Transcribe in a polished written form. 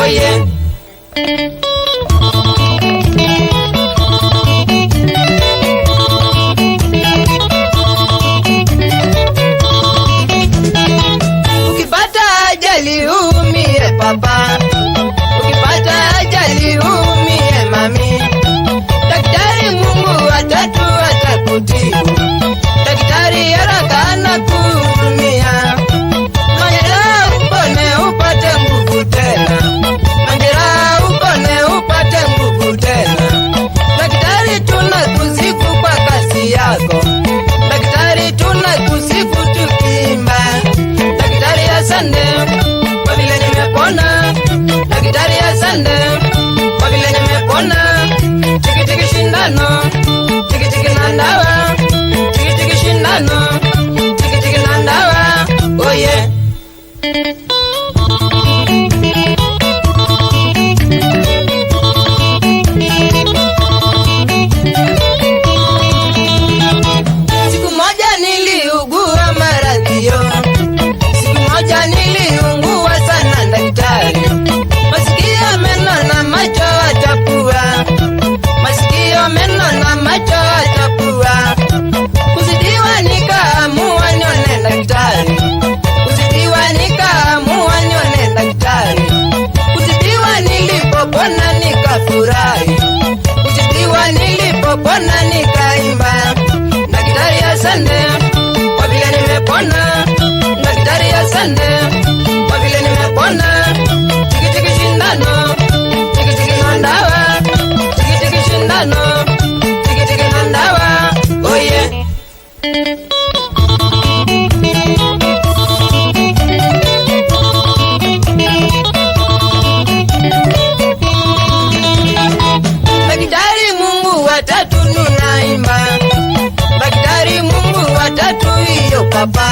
Oye. Ukipata ajali umie papa, ukipata ajali umie mami, daktari Mungu watatu atakutibu, daktari haraka anakuhudumia. Majeraha upone upate nguvu tena, majeraha upone upate nguvu tena. Daktari tunakusifu kwa kazi yako, daktari tunakusifu tukiimba. Daktari asante kwa vile nimepona, daktari asante kwa vile nimepona. Tiki tiki shindano, tiki tiki na dawa, tiki tiki shindano, tiki tiki na dawa. Oye. Siku moja niliugua maradhi yo, siku moja niliungua sana daktari, masikio, meno na macho achapua, masikio, meno na macho achapua. Kuzidiwa nikaamua nione daktari, kuzidiwa nikaamua nione daktari, kuzidiwa nilipopona nikafurahi, kuzidiwa nilipopona nikaimba. Daktari asante kwa vile nimepona, daktari asante kwa vile nimepona. Tiki tiki shindano, tiki tiki na dawa, tiki tiki shindano, tiki tiki na dawa. Oye. Daktari Mungu watatu tunaimba, daktari Mungu watatu hiyo papa.